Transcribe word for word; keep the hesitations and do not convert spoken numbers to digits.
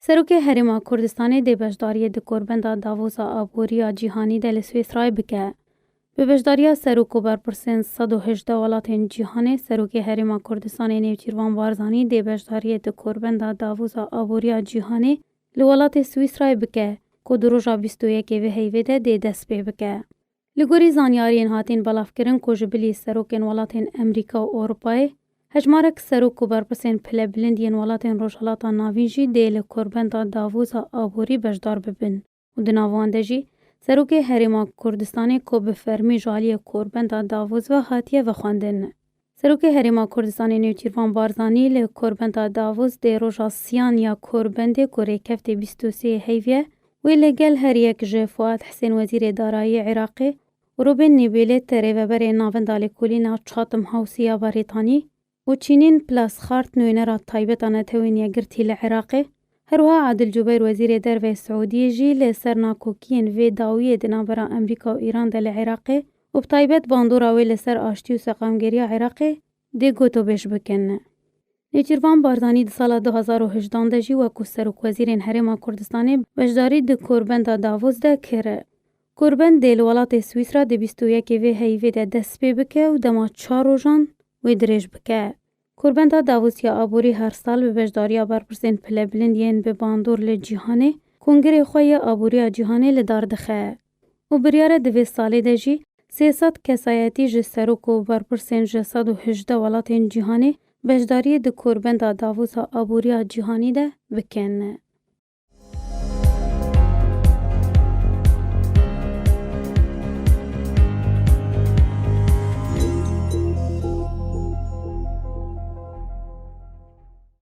Serokê Herêma Kurdistanê dê beşdariyê di Korbenda Davos a Aboriya Cîhanî de li Swîsrayê bike. Bi beşdariya serok û berpirsên sed û hejdeh welatên cîhanê, Serokê Herêma Kurdistanê Nêçîrvan Barzanî dê beşdariyê di Korbenda Davos a Aboriya Cîhanê li welatê Swîsrayê bike, ku di roja bîst û yekê vê heyvê de dê dest pê bike. Li gorî zanyariyên hatin belavkirin ku ji bilî serokên welatên Amerîka û Ewropayê, hejmarek serok û berpirsên pilebilind yên welatên Rojhilata Navîn jî dê li Korbenda Davos a Aborî beşdar bibin û di nav wan de jî Serokê Herêma Kurdistanê ku bi fermî ji aliyê Korbenda Davos ve hatiye vexwendin. Serokê Herêma Kurdistanê Nêçîrvan Barzanî li Korbenda Davos dê roja siyan ya Korbendê ku rêkeftê bîst û sê heyvê ye, wê li gel her yek ji Fuad Hisên Wezîrê Darayî Iraqê û Robin Nîbêlê te rêveberê Navenda Lêkolîna Chatham House ya Berîtanî û Çînîn Plaskart nûnera taybet a Netewên Yekgirtî li Iraqê, her wiha Adil Cubeyr Wezîrê Derve Siûdiyê jî li ser nakokiyên vê dawiyê di navbera Amerîka û Îran de li Iraqê û bi taybet bandora wê li ser aştî û seqamgeriya Iraqê dê gotobêj bikin. Nêçîrvan Barzanî di sala du hazar û hejdan de jî wekû Serokwezîrên Herêma Kurdistanê beşdarî di Korbenda Davos de kir. Korbend dê li welatê Swîsra di bîst û yekê vê heyvê de dest pê bike û dema çar rojan wê dirêj bike. Korbenda Davos ya aborî her sal bi beşdariya berpirsên pilebilind yên bi bandor li cîhanê, kongerê xwe yê aboriya cîhanê li dar dixe. Û biryar e di vê salê de jî sê sed kesayetî ji serok û berpirsên ji sed û hejdeh welatên cîhanê beşdariyê di Korbenda Davos a Aboriya Cîhanî de bikin.